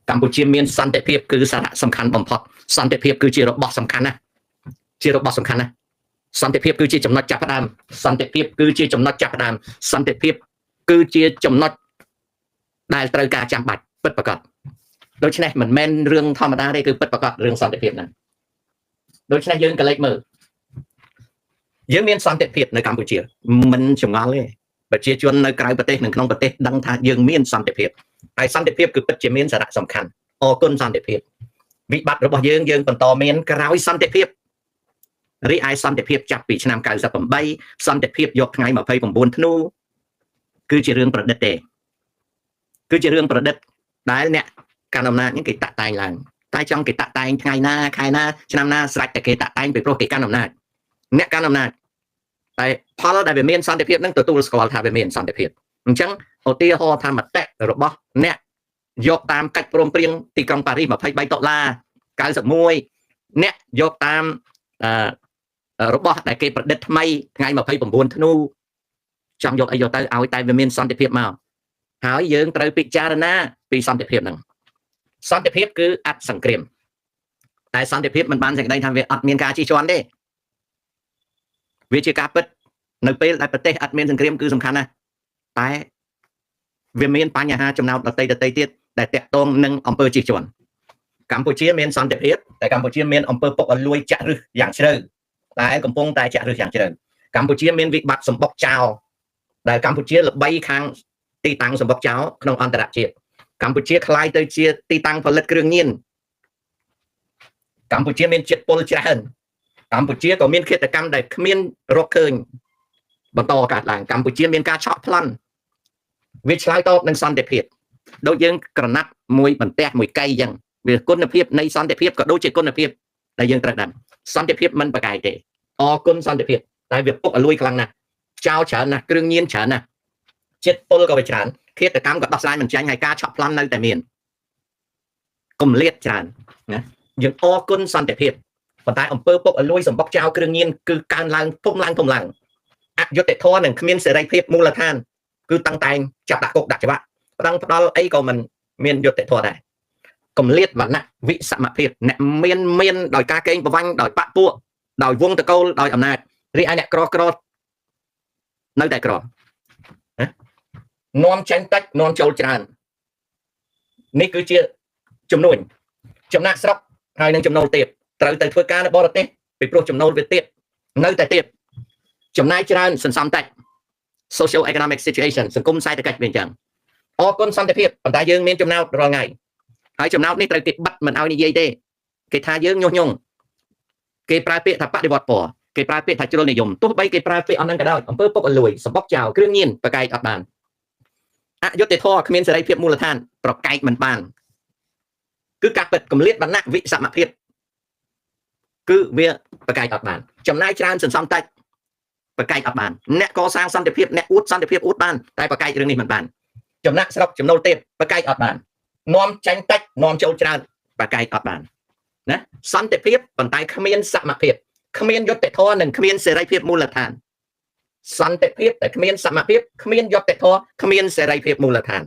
កម្ពុជាមានសន្តិភាពគឺសារៈសំខាន់បំផុតសន្តិភាពគឺជារបស់សំខាន់ណាស់ជារបស់សំខាន់ណាស់សន្តិភាពគឺជាចំណុចចាប់ផ្ដើមសន្តិភាពគឺជាចំណុចចាប់ផ្ដើមសន្តិភាពគឺជាចំណុចដែលត្រូវការចាំបាច់ពិតប្រាកដដូច្នេះមិនមែនរឿងធម្មតាទេគឺពិតប្រាកដរឿងសន្តិភាពហ្នឹងដូច្នេះយើងក៏លេចមើលយើងមានសន្តិភាពនៅកម្ពុជាមិនចម្ងល់ទេប្រជាជននៅក្រៅប្រទេសនិងក្នុងប្រទេសដឹងថាយើងមានសន្តិភាពហើយសន្តិភាពគឺពិតជាមានសារៈសំខាន់អរគុណសន្តិភាពវិបត្តិរបស់យើងយើងបន្តមានក្រោយសន្តិភាពរីឯសន្តិភាពចាប់ពីឆ្នាំ98សន្តិភាពយកថ្ងៃ29ធ្នូគឺជារឿងប្រឌិតទេគឺជារឿងប្រឌិតដែលអ្នកកាន់អំណាចនេះគេតាក់តែងឡើងតែចង់គេតាក់តែងថ្ងៃណាខែណាឆ្នាំណាស្រេចតែគេតាក់តែងពីព្រោះគេកាន់អំណាចអ្នកកាន់អំណាចតែផលដែលវាមានសន្តិភាពនឹងទទួលស្គាល់ថាវាមានសន្តិភាពអញ្ចឹងឧទាហរណ៍ថាមតិរបស់អ្នកយកតាមកិច្ចព្រមព្រៀងទីក្រុងប៉ារីស23ដុល្លារ91អ្នកយកតាមរបស់ដែលគេប្រឌិតថ្មីថ្ងៃ29ធ្នូចង់យកអីយកទៅឲ្យតែវាមានសន្តិភាពមកហើយយើងត្រូវពិចារណាពីសន្តិភាពហ្នឹងសន្តិភាពគឺអត់សង្គ្រាមតែសន្តិភាពមិនបានសេចក្តីថាវាអត់មានការជិះជាន់ទេវាជាការពិតនៅពេលដែលប្រទេសអត់មានសង្គ្រាមគឺសំខាន់ណាស់តែវាមានបញ្ហាចំណោទដតីទៀតដែលតាក់ទងនឹងអំពើជិះជាន់កម្ពុជាមានសន្តិភាពតែកម្ពុជាមានអំពើពុករលួយចាក់ឫសយ៉ាងជ្រៅតែកំពុងតែចាក់ឫសយ៉ាងជ្រៅកម្ពុជាមានវិបត្តិសម្បុកចោលដែលកម្ពុជាល្បីខាងទីតាំងសម្បុកចោលក្នុងអន្តរជាតិកម្ពុជាក្លាយទៅជាទីតាំងផលិតគ្រឿងញៀនកម្ពុជាមានជាតិពុលច្រើនកម្ពុជាក៏មានឃាតកម្មដែលគ្មានរកឃើញបន្តកើតឡើងកម្ពុជាមានការឆក់ប្លន់វាឆ្លើយតបនឹងសន្តិភាពដូចយើងក្រណាត់មួយបន្ទះមួយកៃអញ្ចឹងវាគុណភាពនៃសន្តិភាពក៏ដូចជាគុណភាពដែលយើងត្រូវដឹងសន្តិភាពមិនប្រកែកទេអរគុណសន្តិភាពតែវាពុកឲ្យលួយខ្លាំងណាស់ចោលច្រើនណាស់គ្រឿងញៀនច្រើនណាស់ជាតិពុលក៏វាច្រើនឃាតកម្មក៏ដោះស្រាយមិនចាញ់ហើយការឆក់ប្លន់នៅតែមានគម្លាតច្រើនណាយើងអរគុណសន្តិភាពប៉ុន្តែអំពើពុកឲ្យលួយសម្បុកចោលគ្រឿងញៀនគឺកើនឡើងធំឡើងធំឡើងអយុត្តិធម៌និងគ្មានសេរីភាពមូលដ្ឋានគឺតាំងតែងចាប់ដាក់គុកដាក់ច្បាប់ប្តឹងផ្ដាល់អីក៏មិនមានយុត្តិធម៌ដែរគម្លាតវណ្ណៈវិសមភាពអ្នកមានដោយការកេងប្រវ័ញ្ចដោយបពពួកដោយវងតកូលដោយអំណាចរីឯអ្នកក្រក្រនៅតែក្រណានាំចេញតិចនាំចូលច្រើននេះគឺជាចំនួនចំណាក់ស្រុកហើយនឹងចំណូលទាបត្រូវទៅធ្វើការនៅបរទេសពីព្រោះចំណូលវាទាបនៅតែទាបចំណាយច្រើនសន្សំតិច social economic situation សង្គមសេដ្ឋកិច្ចវាអញ្ចឹងអរគុណសន្តិភាពប៉ុន្តែយើងមានចំណោទរាល់ថ្ងៃហើយចំណោទនេះត្រូវគេបិទមិនឲ្យនិយាយទេគេថាយើងញុះញង់គេប្រើពាក្យថាបដិវត្តពណ៌គេប្រើពាក្យថាជ្រុលនិយមទោះបីគេប្រើពាក្យអស់ហ្នឹងក៏ដោយអំពើពុករលួយសម្បុកចោលគ្រឿងញៀនប្រកែកអត់បានអយុត្តិធម៌គ្មានសេរីភាពមូលដ្ឋានប្រកែកមិនបានគឺការពិតគម្លាតវណ្ណៈវិសមភាពគឺវាប្រកែកអត់បានចំណាយច្រើនសន្សំតិចប្រកែកអត់បានអ្នកកសាងសន្តិភាពអ្នកអួតសន្តិភាពអួតបានតែប្រកែករឿងនេះមិនបានចំណាក់ស្រុកចំណូលទេពប្រកែកអត់បាននាំចាញ់តិចនាំចូលច្រើនប្រកែកអត់បានណាសន្តិភាពប៉ុន្តែគ្មានសមភាពគ្មានយុត្តិធម៌និងគ្មានសេរីភាពមូលដ្ឋានសន្តិភាពតែគ្មានសមភាពគ្មានយុត្តិធម៌គ្មានសេរីភាពមូលដ្ឋាន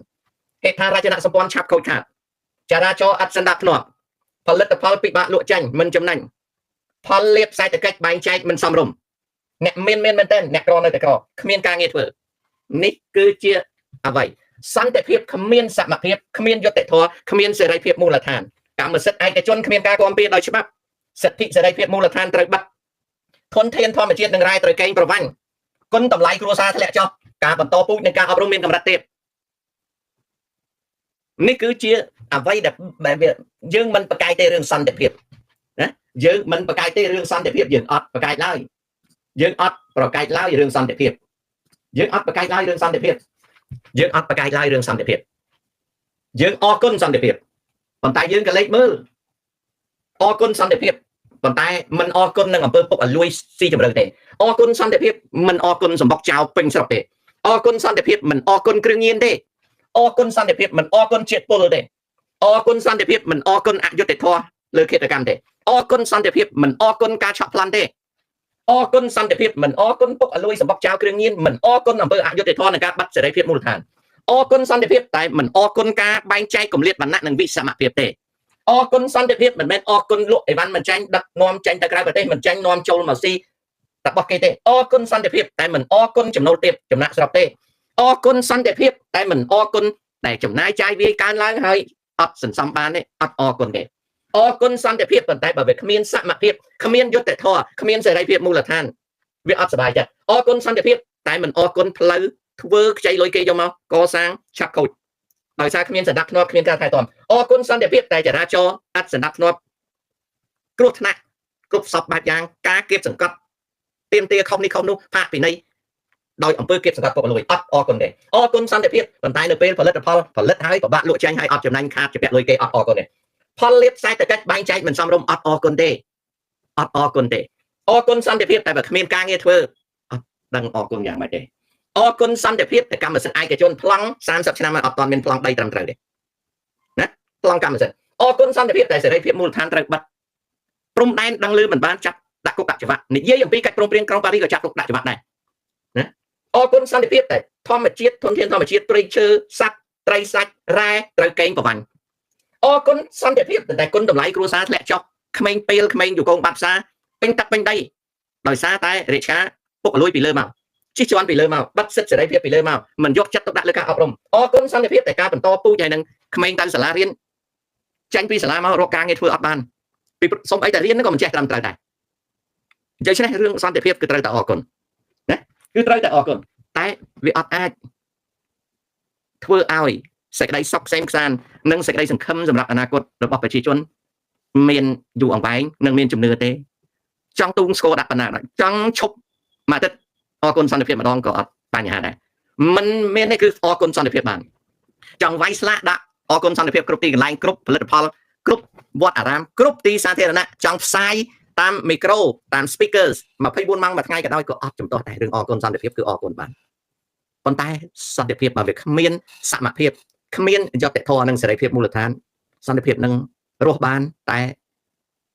ហេដ្ឋារចនាសម្ព័ន្ធឆាប់ខូចខាតចរាចរណ៍អត់សន្តាប់ធ្នាប់ផលិតផលពិបាកលក់ចាញ់មិនចំណេញផលលាភសេដ្ឋកិច្ចបែងចែកមិនសមរម្យអ្នកមានមែនទែនអ្នកក្រនៅតែក្រគ្មានការងារធ្វើនេះគឺជាអ្វីសន្តិភាពគ្មានសមភាពគ្មានយុត្តិធម៌គ្មានសេរីភាពមូលដ្ឋានកម្មសិទ្ធិឯកជនគ្មានការគាំពារដោយច្បាប់សិទ្ធិសេរីភាពមូលដ្ឋានត្រូវបាត់ធនធានធម្មជាតិនិងរ៉ែត្រូវកេងប្រវ័ញ្ចគុណតម្លៃគ្រួសារធ្លាក់ចុះការបន្តពូជនិងការអប់រំមានកម្រិតទាបនេះគឺជាអ្វីដែលវាយើងមិនប្រកែកទេរឿងសន្តិភាពណាយើងមិនប្រកែកទេរឿងសន្តិភាពយើងអត់ប្រកែកឡើយយើងអត់ប្រកែកឡើយរឿងសន្តិភាពយើងអត់ប្រកែកឡើយរឿងសន្តិភាពយើងអត់ប្រកែកឡើយរឿងសន្តិភាពយើងអរគុណសន្តិភាពប៉ុន្តែយើងក៏លេចមើលអរគុណសន្តិភាពប៉ុន្តែមិនអរគុណនឹងអំពើពុករលួយស៊ីជម្រៅទេអរគុណសន្តិភាពមិនអរគុណសម្បុកចោលពេញស្រុកទេអរគុណសន្តិភាពមិនអរគុណគ្រឿងញៀនទេអរគុណសន្តិភាពមិនអរគុណជាតិពុលទេអរគុណសន្តិភាពមិនអរគុណអយុត្តិធម៌លើឃាតកម្មទេអរគុណសន្តិភាពមិនអរគុណការឆក់ប្លន់ទេអរគុណសន្តិភាពមិនអរគុណពុករលួយសម្បុកចោលគ្រឿងញៀនមិនអរគុណអំពើអយុត្តិធម៌និងការបាត់សេរីភាពមូលដ្ឋាន អរគុណសន្តិភាពតែមិនអរគុណការបែងចែកគម្លាតវណ្ណៈនិងវិសមភាពទេអរគុណសន្តិភាពមិនមែនអរគុណលក់អីវ៉ាន់មិនចាញ់ដឹកនាំចេញទៅក្រៅប្រទេសមិនចាញ់នាំចូលមកស៊ីរបស់គេទេអរគុណសន្តិភាពតែមិនអរគុណចំណូលទាបចំណាក់ស្រុកទេអរគុណសន្តិភាពតែមិនអរគុណដែលចំណាយចាយវាយកើនឡើងហើយអត់សន្សំបានទេអត់អរគុណទេអរគុណសន្តិភាពប៉ុន្តែបើវាគ្មានសមភាពគ្មានយុត្តិធម៌គ្មានសេរីភាពមូលដ្ឋានវាអត់សប្បាយចិត្តអរគុណសន្តិភាពតែមិនអរគុណផ្លូវធ្វើខ្ចីលុយគេយកមកកសាងឆាប់ខូចដោយសារគ្មានសណ្ដាប់ធ្នាប់គ្មានការថែទាំអរគុណសន្តិភាពតែចរាចរណ៍អត់សណ្ដាប់ធ្នាប់គ្រោះថ្នាក់គ្រប់សពបែបយ៉ាងការគៀបសង្កត់ទាមទារខុសនេះខុសនោះផាកពិន័យដោយអំពើគៀបសង្កត់ពុករលួយអត់អរគុណទេអរគុណសន្តិភាពប៉ុន្តែនៅពេលផលិតផលផលិតហើយពិបាកលក់ចេញហើយអត់ចំណេញខាតជាពាក់លុយគេអត់អរគុណទេផលលាភសេដ្ឋកិច្ចបែងចែកមិនសមរម្យអត់អរគុណទេអត់អរគុណទេអរគុណសន្តិភាពតែបើគ្មានការងារធ្វើអត់ដឹងអរគុណយ៉ាងម៉េចទេអរគុណសន្តិភាពតែកម្មសិទ្ធិឯកជនប្លង់30ឆ្នាំហើយអត់ទាន់មានប្លង់ដីត្រឹមត្រូវទេណាប្លង់កម្មសិទ្ធិអរគុណសន្តិភាពតែសេរីភាពមូលដ្ឋានត្រូវបិទព្រំដែនដឹងលឺមិនបានចាប់ដាក់គុកដាក់ច្បាប់និយាយអំពីកិច្ចព្រមព្រៀងក្រុងប៉ារីសក៏ចាប់គុកដាក់ច្បាប់ដែរណាអរគុណសន្តិភាពតែធម្មជាតិធនធានធម្មជាតិព្រៃឈើសត្វត្រីសាច់រ៉ែត្រូវកេងប្រវ័ញ្ចអរគុណសន្តិភាពតែគុណតម្លៃគ្រួសារធ្លាក់ចុះក្មេងពេលក្មេងយុគងបាត់ផ្សារពេញទឹកពេញដីដោយសារតែរាជការពុកលួយពីលើមកជិះជាន់ពីលើមកបាត់សិទ្ធិសេរីភាពពីលើមកមិនយកចិត្តទុកដាក់លើការអប់រំអរគុណសន្តិភាពតែការបន្តពូជហើយនឹងក្មេងទៅសាលារៀនចាញ់ពីសាលាមករកការងារធ្វើអត់បានពីសុំអីតែរៀនហ្នឹងក៏មិនចេះត្រឹមត្រូវដែរដូច្នេះរឿងសន្តិភាពគឺត្រូវតែអរគុណណាគឺត្រូវតែអរគុណតែវាអត់អាចធ្វើឲ្យសេចក្តីសុខក្សេមក្សាន្តនិងសេចក្តីសង្ឃឹមសម្រាប់អនាគតរបស់ប្រជាជនមានយូរអង្វែងនិងមានជំនឿទេចង់ទូងស្គរដាក់បណ្ណាចង់ឈប់មួយអាទិត្យអរគុណសន្តិភាពម្ដងក៏អត់បញ្ហាដែរមិនមានទេគឺអរគុណសន្តិភាពបានចង់វាយស្លាកដាក់អរគុណសន្តិភាពគ្រប់ទីកន្លែងគ្រប់ផលិតផលគ្រប់វត្តអារាមគ្រប់ទីសាធារណៈចង់ផ្សាយតាមមីក្រូតាម speakers 24ម៉ោងមួយថ្ងៃក៏ដោយក៏អត់ជំទាស់ដែររឿងអរគុណសន្តិភាពគឺអរគុណបានប៉ុន្តែសន្តិភាពបើវាគ្មានសមភាពគ្មានយុត្តិធម៌និងសេរីភាពមូលដ្ឋានសន្តិភាពនឹងរស់បានតែ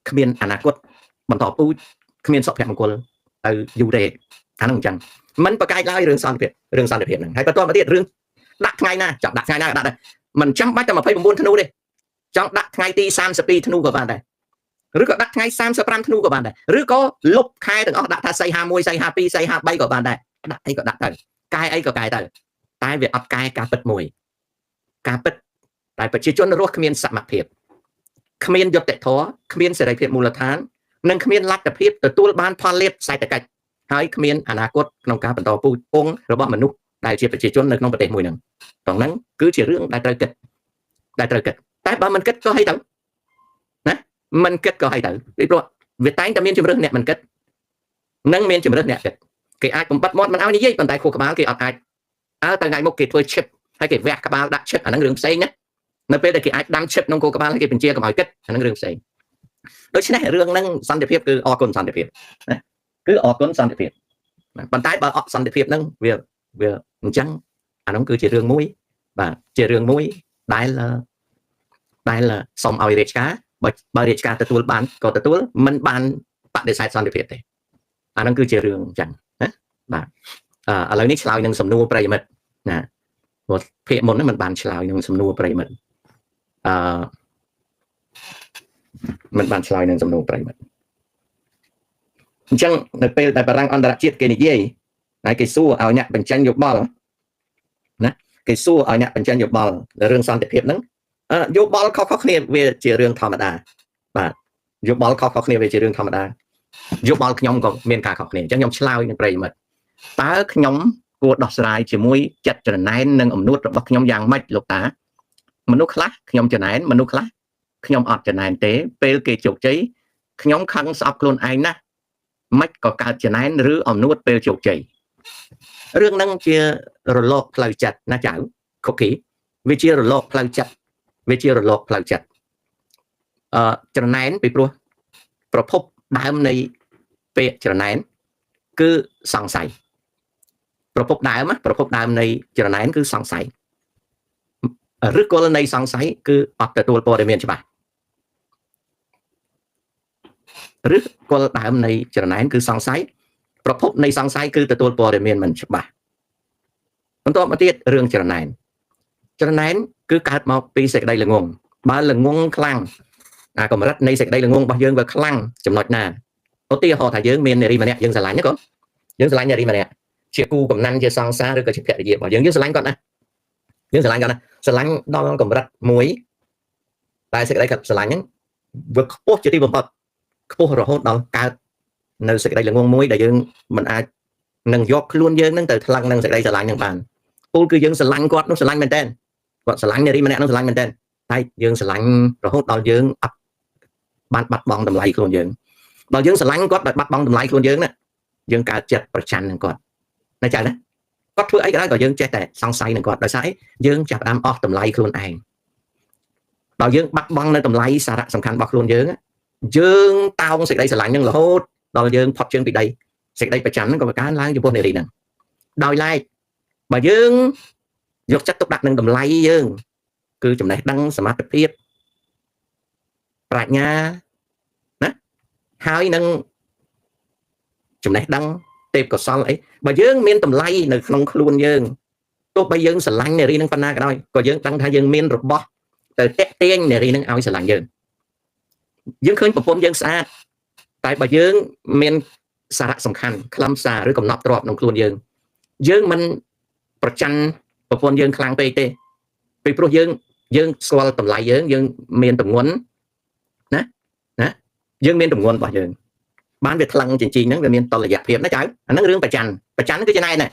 គ្មានអនាគតបន្តពូជគ្មានសុភមង្គលទៅយូរទេអានោះអញ្ចឹងមិនប្រកែកឡើយរឿងសន្តិភាពរឿងសន្តិភាពហ្នឹងហើយបន្តមកទៀតរឿងដាក់ថ្ងៃណាចង់ដាក់ថ្ងៃណាក៏ដាក់ដែរមិនចាំបាច់តែ29ធ្នូទេចង់ដាក់ថ្ងៃទី32ធ្នូក៏បានដែរឬក៏ដាក់ថ្ងៃ35ធ្នូក៏បានដែរឬក៏លុបខែទាំងអស់ដាក់ថាសី51សី52សី53ក៏បានដែរដាក់អីក៏ដាក់ទៅកែអីក៏កែទៅតែវាអត់កែការពិតមួយការពិតតែប្រជាជនរស់គ្មានសមភាពគ្មានយុត្តិធម៌គ្មានសេរីភាពមូលដ្ឋាននិងគ្មានលទ្ធភាពទទួលបានផលលាភសេដ្ឋកិច្ចហើយគ្មានអនាគតក្នុងការបន្តពូជពងរបស់មនុស្សដែលជាប្រជាជននៅក្នុងប្រទេសមួយហ្នឹងត្រង់ហ្នឹងគឺជារឿងដែលត្រូវគិតដែលត្រូវគិតតែបើមិនគិតក៏ហីទៅណាមិនគិតក៏ហីទៅពីព្រោះវាតែងតែមានជំរឿសអ្នកមិនគិតនិងមានជំរឿសអ្នកគិតគេអាចបំបត្តិមាត់មិនឲ្យនិយាយប៉ុន្តែខួរក្បាលគេអត់អាចអើទៅថ្ងៃមុខគេធ្វើឈិបហើយគេវះក្បាលដាក់ឈិបអាហ្នឹងរឿងផ្សេងណានៅពេលដែលគេអាចដាំឈិបក្នុងខួរក្បាលហើយគេបញ្ជាកុំឲ្យគិតអាហ្នឹងរឿងផ្សេងដូច្នេះរឿងហ្នឹងសន្តិភាពគឺអរគុណសន្តិភាពណាគឺអរគុណសន្តិភាពប៉ុន្តែបើអត់សន្តិភាពហ្នឹងវាអញ្ចឹងអាហ្នឹងគឺជារឿងមួយបាទជារឿងមួយដែលសូមឲ្យរាជការបើរាជការទទួលបានក៏ទទួលមិនបានបដិសេធសន្តិភាពទេអាហ្នឹងគឺជារឿងអញ្ចឹងណាបាទឥឡូវនេះឆ្លើយនឹងសំណួរប្រិយមិត្តណាព្រោះភាគមុនហ្នឹងមិនបានឆ្លើយនឹងសំណួរប្រិយមិត្តមិនបានឆ្លើយនឹងសំណួរប្រិយមិត្តអញ្ចឹងនៅពេលដែលបារាំងអន្តរជាតិគេនិយាយហើយគេសួរឲ្យអ្នកបញ្ចេញយោបល់ណាគេសួរឲ្យអ្នកបញ្ចេញយោបល់រឿងសន្តិភាពហ្នឹងយោបល់ខុសៗគ្នាវាជារឿងធម្មតាបាទយោបល់ខុសៗគ្នាវាជារឿងធម្មតាយោបល់ខ្ញុំក៏មានការខុសគ្នាអញ្ចឹងខ្ញុំឆ្លើយនឹងប្រិយមិត្តតើខ្ញុំគួរដោះស្រាយជាមួយចិត្តច្រណែននិងអំនួតរបស់ខ្ញុំយ៉ាងម៉េចលោកតាមនុស្សខ្លះខ្ញុំច្រណែនមនុស្សខ្លះខ្ញុំអត់ច្រណែនទេពេលគេជោគជ័យខ្ញុំខឹងស្អប់ខ្លួនឯងណាស់មិនក៏កើតច្រណែនឬអំនួតពេលជោគជ័យរឿងហ្នឹងជារលកផ្លូវចិត្តណាចៅខុកគីវាជារលកផ្លូវចិត្តវាជារលកផ្លូវចិត្តច្រណែនពីព្រោះប្រភពដើមនៃពាក្យច្រណែនគឺសង្ស័យប្រភពដើមប្រភពដើមនៃច្រណែនគឺសង្ស័យឬគល់នៃសង្ស័យគឺអត់ទទួលព័ត៌មានច្បាស់ឬគល់ដើមនៃច្រណែនគឺសង្ស័យប្រភពនៃសង្ស័យគឺទទួលព័ត៌មានមិនច្បាស់បន្តមកទៀតរឿងច្រណែន ច្រណែនគឺកើតមកពីសេចក្តីល្ងងបើល្ងងខ្លាំងអាកម្រិតនៃសេចក្តីល្ងងរបស់យើងវាខ្លាំងចំណុចណាឧទាហរណ៍ថាយើងមាននារីម្នាក់យើងស្រឡាញ់ណាកូនយើងស្រឡាញ់នារីម្នាក់ជាគូកំណាន់ជាសង្សារឬក៏ជាភរិយារបស់យើងយើងស្រឡាញ់គាត់ណាយើងស្រឡាញ់គាត់ណាស្រឡាញ់ដល់កម្រិតមួយតែសេចក្តីស្រឡាញ់ហ្នឹងវាខ្ពស់ជាទីបំផុតខ្ពស់រហូតដល់កើតនៅសេចក្តីល្ងងមួយដែលយើងមិនអាចនឹងយកខ្លួនយើងនឹងទៅថ្លឹងនឹងសេចក្តីស្រឡាញ់នឹងបានពូលគឺយើងស្រឡាញ់គាត់នោះស្រឡាញ់មែនតើគាត់ស្រឡាញ់នារីម្នាក់នោះស្រឡាញ់មែនតើតែយើងស្រឡាញ់រហូតដល់យើងអត់បានបាត់បង់តម្លៃខ្លួនយើងដល់យើងស្រឡាញ់គាត់ដោយបាត់បង់តម្លៃខ្លួនយើងណាយើងកើតចិត្តប្រច័ណ្ឌនឹងគាត់ណាចា៎ណាគាត់ធ្វើអីក៏ដោយក៏យើងចេះតែសង្ស័យនឹងគាត់ដោយសារអីយើងចាប់ផ្ដើមអស់តម្លៃខ្លួនឯងដល់យើងបាត់បង់នៅតម្លៃសារៈសំខាន់របស់ខ្លួនយើងយើងតោងសេចក្តីស្រឡាញ់នឹងរហូតដល់យើងផុតជើងពីដីសេចក្តីប្រច័ណ្ឌហ្នឹងក៏កើនឡើងចំពោះនារីហ្នឹងដោយឡែកបើយើងយកចិត្តទុកដាក់នឹងតម្លៃយើងគឺចំណេះដឹងសមត្ថភាពប្រាជ្ញាណាហើយនឹងចំណេះដឹងទេពកោសលអីបើយើងមានតម្លៃនៅក្នុងខ្លួនយើងទោះបីយើងស្រឡាញ់នារីនឹងប៉ុណ្ណាក៏ដោយក៏យើងដឹងថាយើងមានរបស់ទៅតាក់ទាញនារីនឹងឲ្យស្រឡាញ់យើងយើងឃើញប្រពន្ធយើងស្អាតតែបើយើងមានសារៈសំខាន់ខ្លឹមសារឬកំណត់ទ្រព្យក្នុងខ្លួនយើងយើងមិនប្រច័ណ្ឌប្រពន្ធយើងខ្លាំងពេកទេពីព្រោះយើងស្គាល់តម្លៃយើងយើងមានទម្ងន់ណាណាយើងមានទម្ងន់របស់យើងបានវាថ្លឹងចិញ្ចីងហ្នឹងវាមានតលយៈភាពណាចៅអាហ្នឹងរឿងប្រច័ណ្ឌប្រច័ណ្ឌគឺចំណែនណា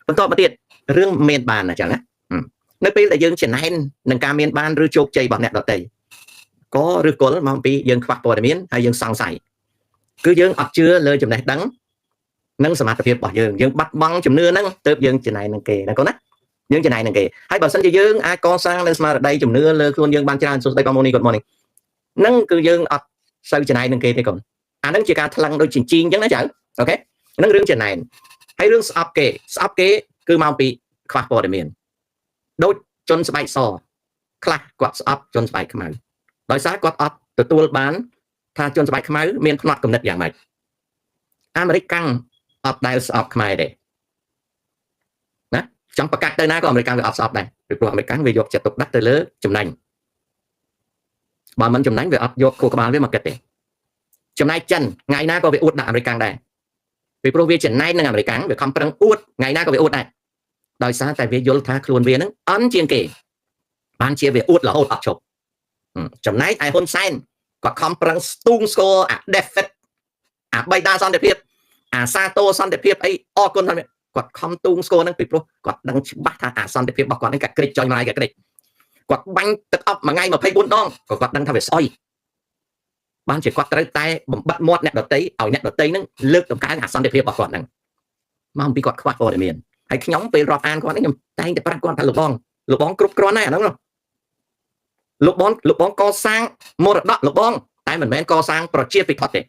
បន្តមកទៀតរឿងមានបានណាចៅណានៅពេលដែលយើងចំណែននឹងការមានបានឬជោគជ័យរបស់អ្នកដទៃក៏ឬគល់មកពីយើងខ្វះព័ត៌មានហើយយើងសង្ស័យគឺយើងអត់ជឿលើចំណេះដឹងនិងសមត្ថភាពរបស់យើងយើងបាត់បង់ជំនឿហ្នឹងទើបយើងចំណែននឹងគេណាកូនណាយើងចំណែននឹងគេហើយបើសិនជាយើងអាចកសាងនៅស្មារតីជំនឿលើខ្លួនយើងបានច្រើនសួស្តីបងប្អូននេះ good morning ហ្នឹងគឺយើងអត់សូវចំណែននឹងគេទេកូនអាហ្នឹងជាការថ្លឹងដូចចិញ្ចីងអញ្ចឹងណាចៅអូខេហ្នឹងរឿងចំណែនហើយរឿងស្អប់គេស្អប់គេគឺមកពីខ្វះព័ត៌មានដូចជនស្បែកសខ្លះគាត់ស្អប់ជនស្បែកខ្មៅដោយសារគាត់អត់ទទួលបានថាជនស្បែកខ្មៅមានផ្នត់គំនិតយ៉ាងម៉េចអាមេរិកកាំងអត់ដែលស្អប់ខ្មែរទេណាចង់ប្រកាសទៅណាក៏អាមេរិកកាំងវាអត់ស្អប់ដែរពីព្រោះអាមេរិកកាំងវាយកចិត្តទុកដាក់ទៅលើចំណេញបើមិនចំណេញវាអត់យកខួរក្បាលវាមកគិតទេចំណែកចិនថ្ងៃណាក៏វាអួតដាក់អាមេរិកកាំងដែរពីព្រោះវាចំណែននឹងអាមេរិកកាំងវាខំប្រឹងអួតថ្ងៃណាក៏វាអួតដែរដោយសារតែវាយល់ថាខ្លួនវានឹងអន់ជាងគេបានជាវាអួតរហូតអត់ឈប់ចំណែកឯហ៊ុនសែនគាត់ខំប្រឹងស្ទូងស្គរអា deficit អាបៃតាសន្តិភាពអាសាទរសន្តិភាពអីអរគុណថាគាត់ខំទូងស្គរហ្នឹងពីព្រោះគាត់ដឹងច្បាស់ថាអាសន្តិភាពរបស់គាត់ហ្នឹងកាក្រិចចុយម្លាយកាក្រិចគាត់បាញ់ទឹកអប់មួយថ្ងៃ24ដងក៏គាត់ដឹងថាវាស្អុយបានជាគាត់ត្រូវតែបំបត្តិមាត់អ្នកដតីឲ្យអ្នកដតីហ្នឹងលើកតម្កើងអាសន្តិភាពរបស់គាត់ហ្នឹងមកអំពីគាត់ខ្វះព័ត៌មានហើយខ្ញុំពេលរាប់អានគាត់ហ្នឹងខ្ញុំតែងតែប្រាប់គាត់ថាលោកបងលោកបងគ្រប់គ្រាន់ហើយអាហ្នឹងលោកបងលោកបងកសាងមរតកលោកបងតែមិនមែនកសាងប្រជាពិធទេ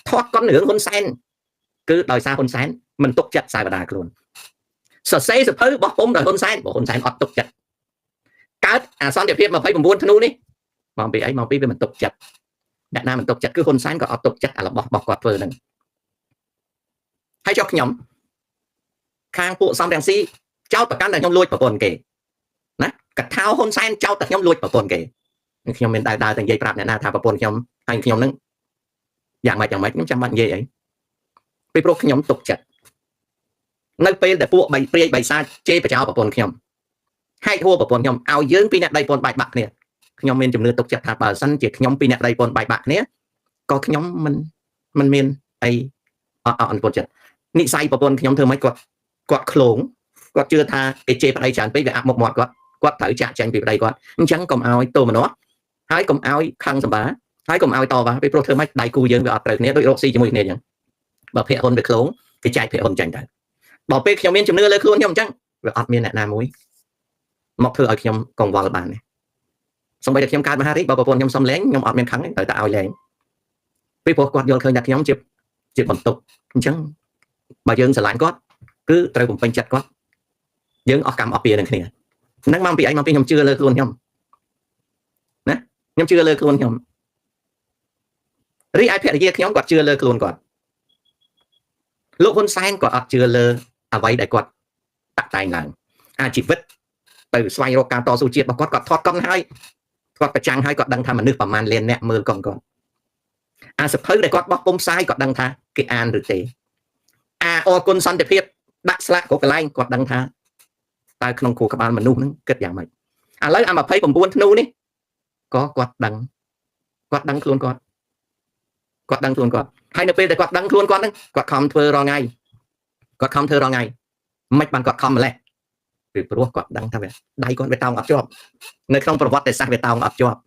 ធាត់កុនរឿងហ៊ុនសែនគឺដោយសារហ៊ុនសែនមិនទុកចិត្តសាវតាខ្លួនសរសេរសភៅបោះពុំដោយហ៊ុនសែនបើហ៊ុនសែនអត់ទុកចិត្តកើតអាសន្តិភាព29ធ្នូនេះមកពីអីមកពីវាមិនទុកចិត្តអ្នកណាមិនទុកចិត្តគឺហ៊ុនសែនក៏អត់ទុកចិត្តអារបស់របស់គាត់ធ្វើហ្នឹងហើយចុះខ្ញុំខាងពួកសំរងស៊ីចោតប្រកាន់តែខ្ញុំលួចប្រពន្ធគេណាកថាហ៊ុនសែនចោតតែខ្ញុំលួចប្រពន្ធគេខ្ញុំមានដើរដើរតែនិយាយប្រាប់អ្នកណាថាប្រពន្ធខ្ញុំហើយខ្ញុំហ្នឹងយ៉ាងម៉េចយ៉ាងម៉េចខ្ញុំចាំបាច់និយាយអីពីព្រោះខ្ញុំទុកចិត្តនៅពេលដែលពួកបីព្រាយបីសាជេរបចោប្រពន្ធខ្ញុំហែកហួរប្រពន្ធខ្ញុំឲ្យយើងពីរអ្នកដៃពន្ធបែកបាក់គ្នាខ្ញុំមានជំនឿទុកចិត្តថាបើសិនជាខ្ញុំពីរអ្នកដៃពន្ធបែកបាក់គ្នាក៏ខ្ញុំមិនមានអីអត់អន់ពន្ធចិត្តនិស័យប្រពន្ធខ្ញុំធ្វើម៉េចគាត់គាត់ឃ្លោងគាត់ជឿថាគេជេរប្តីច្រើនពេកវាអាប់មុខមាត់គាត់គាត់ត្រូវចាក់ចែងពីប្តីគាត់អញ្ចឹងកុំឲ្យទោមនស្សហើយកុំឲ្យខឹងសម្បាហើយកុំឲ្យតវ៉ាពីព្រោះធ្វើម៉េចដៃគូយើងវាអត់ត្រូវគ្នាដូចរកស៊ីជាមួយគ្នាអញ្ចឹងបើភ័ក្រហ៊ុនវាឃ្លោងគេចែកភ័ក្រហ៊ុនចាញ់ទៅដល់ពេលខ្ញុំមានជំនឿលើខ្លួនខ្ញុំអញ្ចឹងវាអត់មានអ្នកណាមួយមកធ្វើឲ្យខ្ញុំកង្វល់បានទេសូម្បីតែខ្ញុំកើតមហារាជបើប្រពន្ធខ្ញុំសុំលែងខ្ញុំអត់មានខឹងទេត្រូវតែឲ្យលែងពីព្រោះគាត់យល់ឃើញថាខ្ញុំជាបន្ទុកអញ្ចឹងបើយើងស្រឡាញ់គាត់គឺត្រូវបំពេញចិត្តគាត់យើងអស់កម្មអស់ពៀនឹងគ្នាហ្នឹងមកពីអីមកពីខ្ញុំជឿលើខ្លួនខ្ញុំណាខ្ញុំជឿលើខ្លួនខ្ញុំរីឯភរិយាខ្ញុំគាត់ជឿលើខ្លួនគាត់លោកហ៊ុនសែនក៏អត់ជឿលើអ្វីដែលគាត់តាក់តែងឡើងអាជីវិត ទៅស្វែងរកការតស៊ូជាតិរបស់គាត់គាត់ថតកុនហើយគាត់ប្រចាំងហើយគាត់ដឹងថាមនុស្សប្រមាណលានអ្នកមើលកុនគាត់អាសភៅដែលគាត់បោះពុំផ្សាយគាត់ដឹងថាគេអានឬទេអាអរគុណសន្តិភាពដាក់ស្លាកគ្រប់កន្លែងគាត់ដឹងថាតើក្នុងខួរក្បាលមនុស្សហ្នឹងគិតយ៉ាងម៉េចឥឡូវអា29ធ្នូនេះក៏គាត់ដឹងគាត់ដឹងខ្លួនគាត់គាត់ដឹងខ្លួនគាត់ហើយនៅពេលដែលគាត់ដឹងខ្លួនគាត់ហ្នឹងគាត់ខំធ្វើរាល់ថ្ងៃគាត់ខំធ្វើរាល់ថ្ងៃមិនបានគាត់ខំម្លេះពីព្រោះគាត់ដឹងថាវាដៃគាត់វាតោងអត់ជាប់នៅក្នុងប្រវត្តិសាស្ត្រវាតោងអត់ជាប់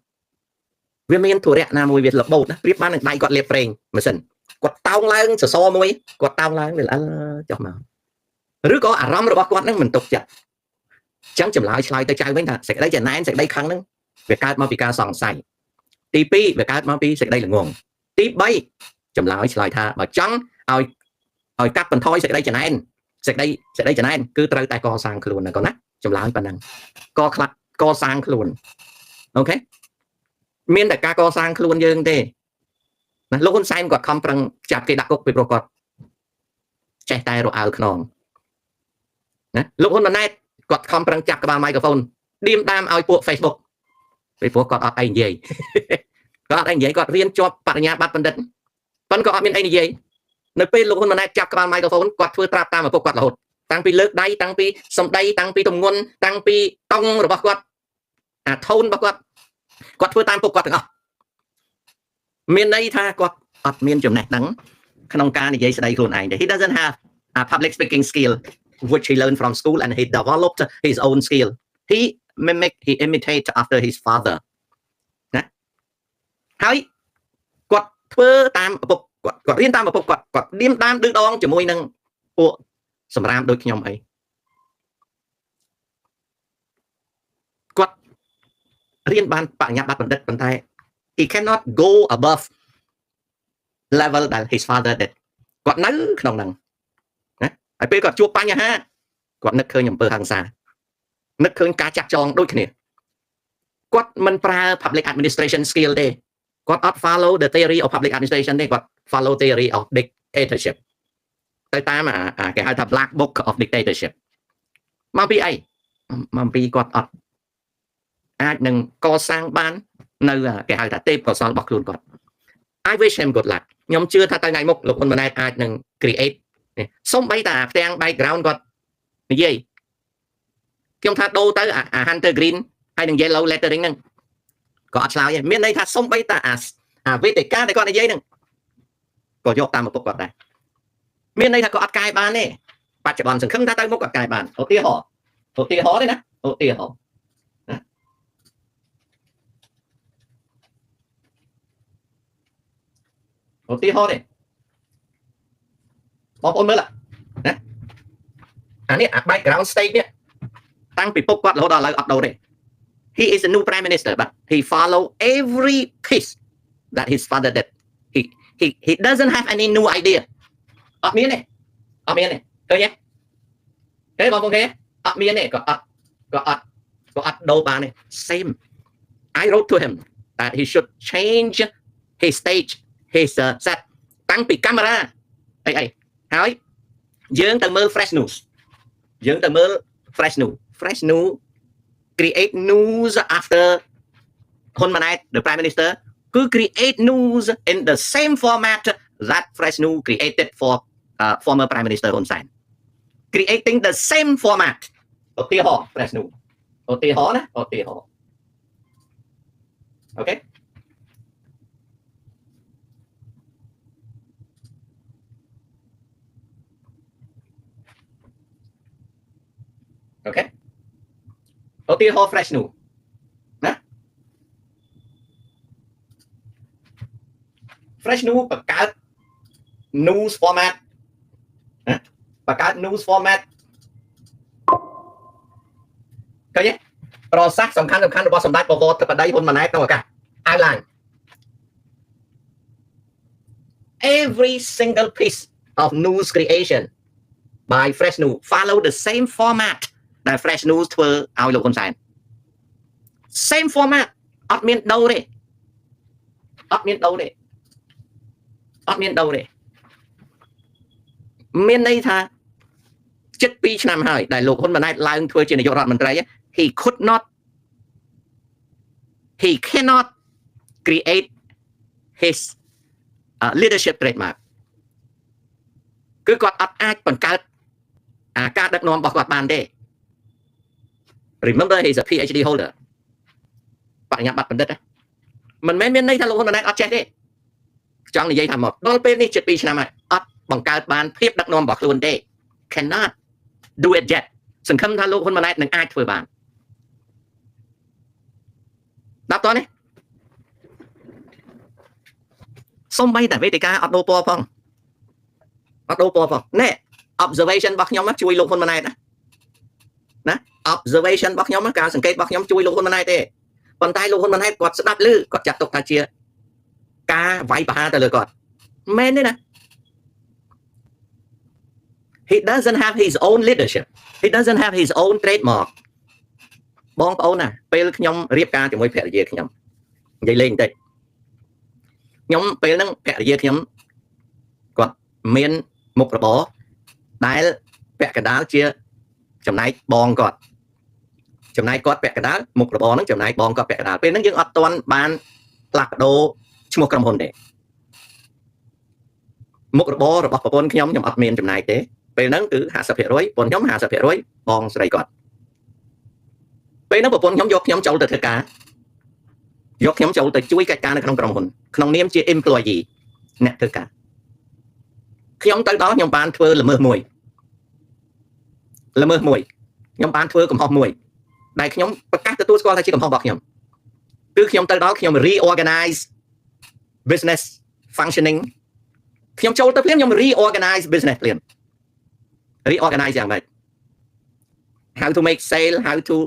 វាមានធុរៈណាមួយវារបូតណាប្រៀបបាននឹងដៃគាត់លាបប្រេងម៉ាស៊ីនគាត់តោងឡើងសសរមួយគាត់តោងឡើងវាល្អិលចុះមកឬក៏អារម្មណ៍របស់គាត់នឹងមិនទុកចិត្តចឹងចម្លើយឆ្លើយទៅចៅវិញថាសេចក្តីចំណែនសេចក្តីខឹងហ្នឹងវាកើតមកពីការសង្ស័យទី2វាកើតមកពីសេចក្តីល្ងងទី3ចម្លើយឆ្លើយថាបើចង់ឲ្យកាត់បន្ថយសេចក្តីចំណែនសេចក្តីសេចក្តីចំណែនគឺត្រូវតែកសាងខ្លួនណាកូនណាចម្លើយប៉ុណ្ណឹងកខ្លះកសាងខ្លួន okay មានតែការកសាងខ្លួនយើងទេណាលោកហ៊ុនសែនគាត់ខំប្រឹងចាប់គេដាក់គុកពីព្រោះគាត់ចេះតែរអើលខ្នងណាលោកហ៊ុនម៉ាណែតគាត់ខំប្រឹងចាប់ក្បាលមីក្រូហ្វូនឌៀមដាមឲ្យពួក Facebook ពីព្រោះគាត់អត់អីនិយាយគាត់អត់អីនិយាយគាត់រៀនជាប់បរិញ្ញាបត្របណ្ឌិតប៉ុន្តែក៏អត់មានអីនិយាយនៅពេលលោកហ៊ុនម៉ាណែតចាប់ក្បាលមីក្រូហ្វូនគាត់ធ្វើត្រាប់តាមឪពុកគាត់រហូតតាំងពីលើកដៃតាំងពីសម្ដីតាំងពីទម្ងន់តាំងពីតង់របស់គាត់អា tone របស់គាត់គាត់ធ្វើតាមពុកគាត់ទាំងអស់មានន័យថាគាត់អត់មានចំណេះដឹងក្នុងការនិយាយស្ដីខ្លួនឯងទេ He doesn't have a public speaking skill, which he learned from school, and he developed his own skill. He mimic, he imitate after his father ណាហើយគាត់ធ្វើតាមឪពុកគាត់គាត់រៀនតាមឪពុកគាត់គាត់ឌៀមដាមឌឺដងជាមួយនឹងពួកសម្រាមដូចខ្ញុំអីគាត់រៀនបានបញ្ញាបត្របណ្ឌិតប៉ុន្តែ he cannot go above level ដែល his father did. គាត់នៅក្នុងហ្នឹងណាហើយពេលគាត់ជួបបញ្ហាគាត់នឹកឃើញអំពើហិង្សានឹកឃើញការចាក់ចងដូចគ្នាគាត់មិនប្រើ public administration skill ទេគាត់អត់ follow the theory of public administration ទេគាត់ follow theory of dictatorship ទៅតាមអាគេហៅថា black book of dictatorship មកពីអីមកពីគាត់អត់អាចនឹងកសាងបាននៅគេហៅថាទេពកោសលរបស់ខ្លួនគាត់ I wish him good luck. ខ្ញុំជឿថាទៅថ្ងៃមុខលោកហ៊ុនម៉ាណែតអាចនឹង create សំបីតាផ្ទាំង background គាត់និយាយខ្ញុំថាដូរទៅអា Hunter Green ហើយនឹង Yellow lettering ហ្នឹងក៏អត់ឆ្លើយដែរមានន័យថាសំបីតាអាអាវេទិកាដែលគាត់និយាយហ្នឹងក៏យកតាមឪពុកគាត់ដែរមានន័យថាក៏អត់កែបានទេបច្ចុប្បន្នសង្ឃឹមថាទៅមុខគាត់កែបានឧទាហរណ៍ឧទាហរណ៍ទេណាឧទាហរណ៍ណាឧទាហរណ៍ទេបងប្អូនមើលណាអានេះអា background stage នេះតាំងពីពុកគាត់រហូតដល់ឥឡូវអត់ដូរទេ He is a new prime minister, but he follow every piece that his father did. He doesn't have any new idea. អត់មានទេអត់មានទេឃើញទេឃើញបងប្អូនឃើញអត់មានទេក៏អត់ក៏អត់ក៏អត់ដូរបានទេ Same. I wrote to him that he should change his stage, his set តាំងពីកាមេរ៉ាអីអីហើយយើងទៅមើល Fresh News យើងទៅមើល Fresh News. Fresh News create news after ហ៊ុនម៉ាណែត the prime minister គឺ create news in the same format that Fresh News created for former prime minister ហ៊ុនសែន creating the same format. ឧទាហរណ៍ Fresh News ឧទាហរណ៍ណាឧទាហរណ៍ okay okay ឧទាហរណ៍ Fresh News ណា Fresh News បង្កើត news format ណាបង្កើត news format ឃើញទេប្រសាសន៍សំខាន់សំខាន់របស់សម្ដេចបវរធិបតីហ៊ុនម៉ាណែតក្នុងឱកាស outline every single piece of news creation by Fresh News follow the same format ដែល Fresh News ធ្វើឲ្យលោកហ៊ុនសែន same format អត់មានដូរទេអត់មានដូរទេអត់មានដូរទេមានន័យថាជិត2ឆ្នាំហើយដែលលោកហ៊ុនម៉ាណែតឡើងធ្វើជានាយករដ្ឋមន្ត្រី He could not, he cannot create his leadership trademark. គឺគាត់អត់អាចបង្កើតអាការដឹកនាំរបស់គាត់បានទេ Remember, he's a PhD holder. បរិញ្ញាបត្របណ្ឌិតណាមិនមែនមានន័យថាលោកហ៊ុនម៉ាណែតអត់ចេះទេចង់និយាយថាមកដល់ពេលនេះជិត2ឆ្នាំហើយអត់បង្កើតបានភាពដឹកនាំរបស់ខ្លួនទេ Cannot do it yet. សង្ឃឹមថាលោកហ៊ុនម៉ាណែតនឹងអាចធ្វើបានដល់តនេះសំបីតែវេទិកាអត់ដូរពណ៌ផងអត់ដូរពណ៌ផងណែ observation របស់ខ្ញុំជួយលោកហ៊ុនម៉ាណែតណាណា observation របស់ខ្ញុំការសង្កេតរបស់ខ្ញុំជួយលោកហ៊ុនម៉ាណែតទេប៉ុន្តែលោកហ៊ុនម៉ាណែតគាត់ស្ដាប់ឮគាត់ចាត់ទុកថាជាការវាយប្រហារទៅលើគាត់មែនទេណា He doesn't have his own leadership. He doesn't have his own trademark. បងប្អូនណាពេលខ្ញុំរៀបការជាមួយភរិយាខ្ញុំនិយាយលេងបន្តិចខ្ញុំពេលហ្នឹងភរិយាខ្ញុំគាត់មានមុខរបរដែលពាក់កណ្ដាលជាចំណែកបងគាត់ចំណែកគាត់ពាក់កណ្ដាលមុខរបរហ្នឹងចំណែកបងគាត់ពាក់កណ្ដាលពេលហ្នឹងយើងអត់ទាន់បានផ្លាស់ប្ដូរឈ្មោះក្រុមហ៊ុនទេមុខរបររបស់ប្រពន្ធខ្ញុំខ្ញុំអត់មានចំណែកទេពេលហ្នឹងគឺ50%ប្រពន្ធខ្ញុំ50%បងស្រីគាត់ពេលហ្នឹងប្រពន្ធខ្ញុំយកខ្ញុំចូលទៅធ្វើការយកខ្ញុំចូលទៅជួយកិច្ចការនៅក្នុងក្រុមហ៊ុនក្នុងនាមជា employee អ្នកធ្វើការខ្ញុំទៅដល់ខ្ញុំបានធ្វើល្មើសមួយល្មើសមួយខ្ញុំបានធ្វើកំហុសមួយដែលខ្ញុំប្រកាសទទួលស្គាល់ថាជាកំហុសរបស់ខ្ញុំគឺខ្ញុំទៅដល់ខ្ញុំ reorganize business functioning. ខ្ញុំចូលទៅភ្លាមខ្ញុំ reorganize business ភ្លាម reorganize យ៉ាងម៉េច how to make sale, how to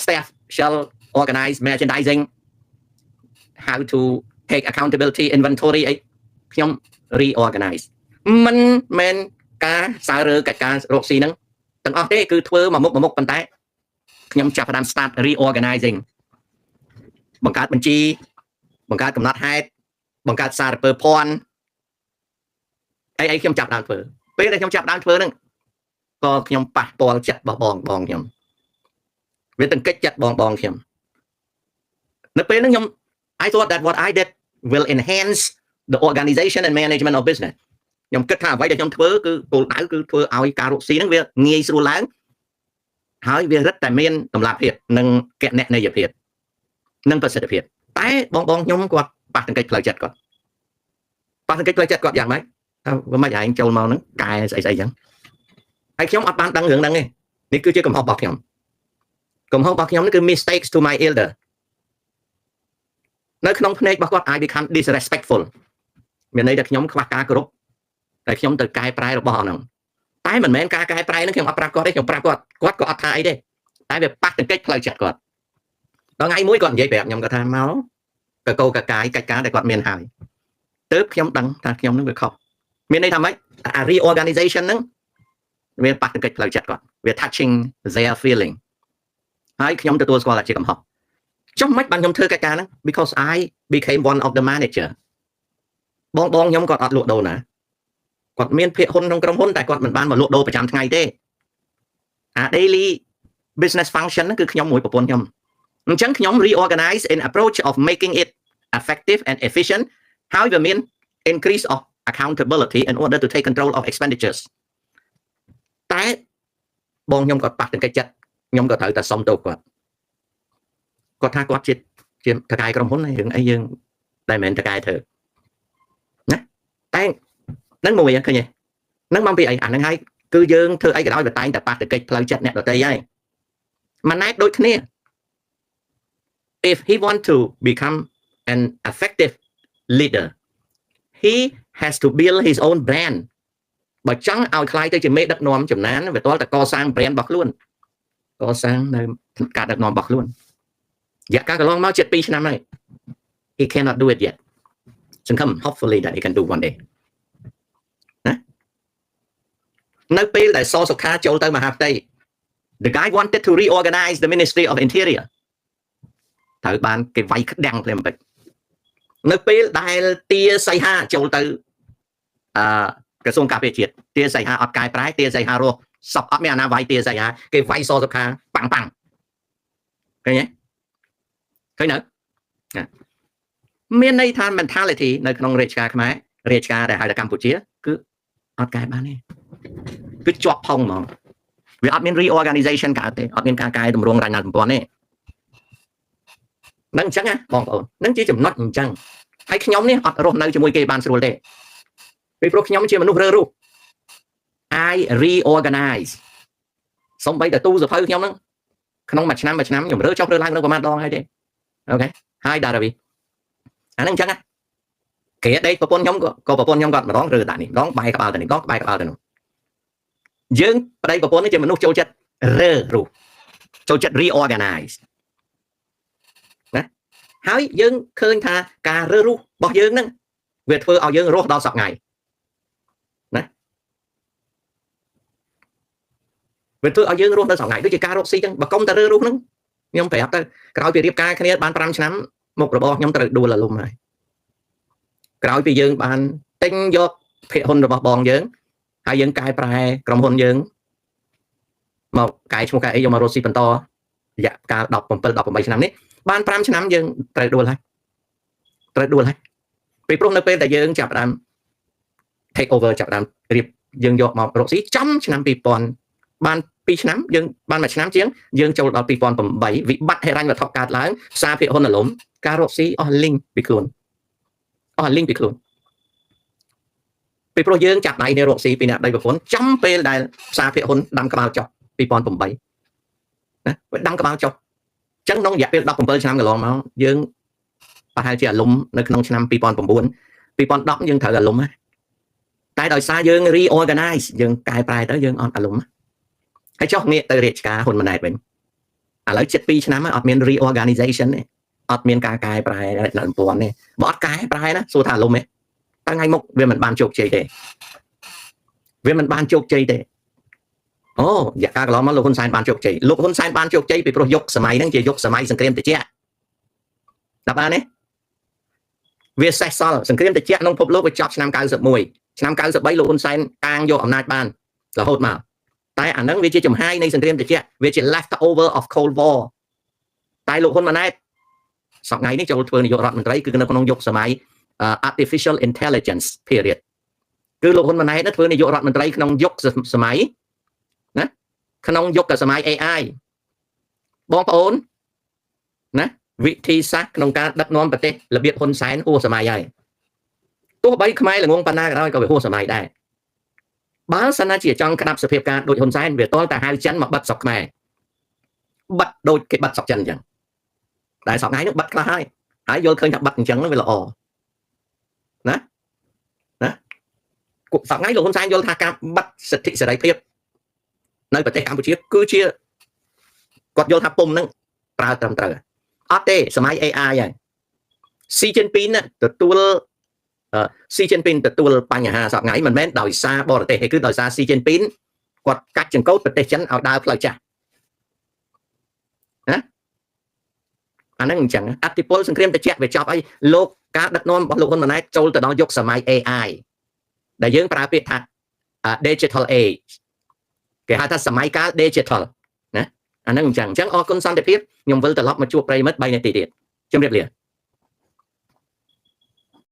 staff shall organize merchandising, how to take accountability, inventory អីខ្ញុំ reorganize មិនមែនការសើរើកិច្ចការរកស៊ីហ្នឹងទាំងអស់ទេគឺធ្វើមួយមុខមួយមុខប៉ុន្តែខ្ញុំចាប់ផ្ដើម start reorganizing បង្កើតបញ្ជីបង្កើតកំណត់ហេតុបង្កើតសារពើភ័ណ្ឌអីអីខ្ញុំចាប់ដើមធ្វើពេលដែលខ្ញុំចាប់ដើមធ្វើហ្នឹងក៏ខ្ញុំប៉ះពាល់ចិត្តរបស់បងបងខ្ញុំវាទង្គិចចិត្តបងបងខ្ញុំនៅពេលហ្នឹងខ្ញុំ I thought that what I did will enhance the organization and management of business. ខ្ញុំគិតថាអ្វីដែលខ្ញុំធ្វើគឺគោលដៅគឺធ្វើឲ្យការរកស៊ីហ្នឹងវាងាយស្រួលឡើងហើយវារឹតតែមានតម្លាភាពនិងគណនេយ្យភាពនិងប្រសិទ្ធភាពតែបងបងខ្ញុំគាត់ប៉ះទង្គិចផ្លូវចិត្តគាត់ប៉ះទង្គិចផ្លូវចិត្តគាត់យ៉ាងម៉េចថាវាមិនឯងចូលមកហ្នឹងកែស្អីស្អីចឹងហើយខ្ញុំអត់បានដឹងរឿងហ្នឹងទេនេះគឺជាកំហុសរបស់ខ្ញុំកំហុសរបស់ខ្ញុំនេះគឺ mistakes to my elder. នៅក្នុងភ្នែករបស់គាត់ I become disrespectful. មានន័យថាខ្ញុំខ្វះការគោរពតែខ្ញុំទៅកែប្រែរបស់អស់ហ្នឹងតែមិនមែនការកែប្រែហ្នឹងខ្ញុំអត់ប្រាប់គាត់ទេខ្ញុំប្រាប់គាត់គាត់ក៏អត់ថាអីទេតែវាប៉ះទង្គិចផ្លូវចិត្តគាត់ដល់ថ្ងៃមួយគាត់និយាយប្រាប់ខ្ញុំគាត់ថាមកកកោកកាយកិច្ចការដែលគាត់មានហើយទើបខ្ញុំដឹងថាខ្ញុំនឹងវាខុសមានន័យថាម៉េចអា reorganization ហ្នឹងវាប៉ះទង្គិចផ្លូវចិត្តគាត់វា touching their feeling. ហើយខ្ញុំទទួលស្គាល់ថាជាកំហុសចុះមិនបានខ្ញុំធ្វើកិច្ចការហ្នឹង because I became one of the manager. បងបងខ្ញុំគាត់អត់លក់ដូរណាគាត់មានភាគហ៊ុនក្នុងក្រុមហ៊ុនតែគាត់មិនបានមកលក់ដូរប្រចាំថ្ងៃទេអា daily business function ហ្នឹងគឺខ្ញុំមួយប្រពន្ធខ្ញុំអញ្ចឹងខ្ញុំ reorganize in approach of making it effective and efficient ហើយវាមាន increase of accountability in order to take control of expenditures. តែបងខ្ញុំគាត់ប៉ះទង្គិចចិត្តខ្ញុំក៏ត្រូវតែសុំទោសគាត់គាត់ថាគាត់ជាជាថៅកែក្រុមហ៊ុនរឿងអីយើងតែមិនមែនថៅកែធ្វើណាតែនឹងមួយឃើញទេនឹងមកពីអីអានឹងហើយគឺយើងធ្វើអីក៏ដោយវាតែងតែប៉ះទង្គិចផ្លូវចិត្តអ្នកដទៃហើយម៉ាណែតដូចគ្នា If he want to become an effective leader, he has to build his own brand. បើចង់ឲ្យក្លាយទៅជាមេដឹកនាំចំណានវាទាល់តែកសាង brand របស់ខ្លួនកសាងនៅការដឹកនាំរបស់ខ្លួនរយៈកាលកន្លងមកជិត2ឆ្នាំហើយ He cannot do it yet. សង្ឃឹម hopefully that he can do one day ណានៅពេលដែលសសុខាចូលទៅមហាផ្ទៃ the guy wanted to reorganize the Ministry of Interior ត្រូវបានគេវាយក្តាំងភ្លាមពេចនៅពេលដែលទាសីហាចូលទៅអឺក្រសួងការពារជាតិទាសីហាអត់កែប្រែទាសីហារស់ សពអត់មានអាណាវាយទាស្អីហាគេវាយសសុខាប៉ាំងប៉ាំងឃើញទេឃើញនៅមានន័យថា mentality នៅក្នុងរាជការខ្មែររាជការដែលហៅថាកម្ពុជាគឺអត់កែបានទេគឺជាប់ផុងហ្មងវាអត់មាន reorganization កើតទេអត់មានការកែតម្រង់រចនាសម្ព័ន្ធទេនឹងអញ្ចឹងណាបងប្អូននឹងជាចំណុចអញ្ចឹងហើយខ្ញុំនេះអត់រស់នៅជាមួយគេបានស្រួលទេពីព្រោះខ្ញុំជាមនុស្សរើរូស I reorganize សំបីតែទូសភៅខ្ញុំហ្នឹងក្នុងមួយឆ្នាំមួយឆ្នាំខ្ញុំរើចុះរើឡើងនៅប្រហែលដងហើយទេOK ហើយដារ៉ាវីអាហ្នឹងអញ្ចឹងណាគេដេកប្រពន្ធខ្ញុំក៏ប្រពន្ធខ្ញុំគាត់ម្ដងរើដាក់នេះម្ដងបែរក្បាលទៅនេះម្ដងបែរក្បាលទៅនោះយើងប្តីប្រពន្ធនេះជាមនុស្សចូលចិត្តរើរូសចូលចិត្ត reorganize ណាហើយយើងឃើញថាការរើរូសរបស់យើងហ្នឹងវាធ្វើឲ្យយើងរស់ដល់សប្ថ្ងៃណាវាធ្វើឲ្យយើងរស់ដល់សប្ថ្ងៃដូចជាការរកស៊ីចឹងបើកុំតែរើរូសហ្នឹងខ្ញុំប្រាប់ទៅក្រោយពីរៀបការគ្នាបាន5ឆ្នាំមុខរបរខ្ញុំត្រូវដួលអាលំហើយក្រោយពីយើងបានទិញយកភាគហ៊ុនរបស់បងយើងហើយយើងកែប្រែក្រុមហ៊ុនយើងមកកែឈ្មោះកែអីយកមករកស៊ីបន្តរយៈកាល17 18ឆ្នាំនេះបាន5ឆ្នាំយើងត្រូវដួលហើយត្រូវដួលហើយពីព្រោះនៅពេលដែលយើងចាប់ផ្ដើម take over ចាប់ផ្ដើមរៀបយើងយកមករកស៊ីចំឆ្នាំ2000បាន2ឆ្នាំយើងបាន1ឆ្នាំជាងយើងចូលដល់2008វិបត្តិហិរញ្ញវត្ថុកើតឡើងផ្សារភាគហ៊ុនអាលំការរកស៊ីអស់លីងពីខ្លួនអស់លីងពីខ្លួនពីព្រោះយើងចាប់ដៃនេះរកស៊ីពីអ្នកដីប្រពន្ធចំពេលដែលផ្សារភាគហ៊ុនដាំក្បាលចុះ2008ណាវាដាំក្បាលចុះអញ្ចឹងក្នុងរយៈពេល17ឆ្នាំកន្លងមកយើងប្រហែលជាអាលំនៅក្នុងឆ្នាំ2009 2010យើងត្រូវអាលំណាតែដោយសារយើង reorganize យើងកែប្រែទៅយើងអត់អាលំហើយចុះងាកទៅរាជការហ៊ុនម៉ាណែតវិញឥឡូវជិត2ឆ្នាំអត់មាន reorganization ទេអត់មានការកែប្រែរចនាសម្ព័ន្ធទេបើអត់កែប្រែណាសួរថាអាលំទេតើថ្ងៃមុខវាមិនបានជោគជ័យទេវាមិនបានជោគជ័យទេអូរយៈកាលកន្លងមកលោកហ៊ុនសែនបានជោគជ័យលោកហ៊ុនសែនបានជោគជ័យពីព្រោះយុគសម័យហ្នឹងជាយុគសម័យសង្គ្រាមត្រជាក់ដល់បានទេវាសេះសល់សង្គ្រាមត្រជាក់ក្នុងពិភពលោកវាចប់ឆ្នាំ91ឆ្នាំ93លោកហ៊ុនសែនកាងយកអំណាចបានរហូតមកតែអាហ្នឹងវាជាចំហាយនៃសង្គ្រាមត្រជាក់វាជា left over of cold war តែលោកហ៊ុនម៉ាណែតសប្តាហ៍នេះចូលធ្វើនាយករដ្ឋមន្ត្រីគឺនៅក្នុងយុគសម័យ artificial intelligence period គឺលោកហ៊ុនម៉ាណែតធ្វើនាយករដ្ឋមន្ត្រីក្នុងយុគសម័យណាក្នុងយុគសម័យ AI បងប្អូនណាវិធីសាស្ត្រក្នុងការដឹកនាំប្រទេសរបៀបហ៊ុនសែនហួសសម័យហើយទោះបីខ្មែរល្ងងប៉ុណ្ណាក៏ដោយក៏វាហួសសម័យដែរបើសិនណាជាចង់ក្តាប់សភាពការដូចហ៊ុនសែនវាតលតែហៅចិនមកបិទស្រុកខ្មែរបិទដូចគេបិទស្រុកចិនអញ្ចឹងតែស្រុកថ្ងៃនោះបិទខ្លះហើយហើយយល់ឃើញថាបិទអញ្ចឹងវាល្អណាណាសប្តាហ៍លោកហ៊ុនសែនយល់ថាការបិទសិទ្ធិសេរីភាពនៅប្រទេសកម្ពុជាគឺជាគាត់យល់ថាពុំហ្នឹងប្រើត្រឹមត្រូវអត់ទេសម័យ AI ហើយស៊ីជីនពីនទទួលស៊ីជីនពីនទទួលបញ្ហាសប្តាហ៍មិនមែនដោយសារបរទេសទេគឺដោយសារស៊ីជីនពីនគាត់កាច់ចង្កូតប្រទេសចិនឲ្យដើរផ្លូវចាស់ណាអាហ្នឹងអញ្ចឹងអតិពលសង្គ្រាមត្រជាក់វាចប់ហើយលោកការដឹកនាំរបស់លោកហ៊ុនម៉ាណែតចូលទៅដល់យុគសម័យ AI ដែលយើងប្រើពាក្យថា digital age គេហៅថាសម័យកាល digital ណាអាហ្នឹងអញ្ចឹងអញ្ចឹងអរគុណសន្តិភាពខ្ញុំវិលត្រឡប់មកជួបប្រិយមិត្ត3នាទីទៀតជម្រាបលា។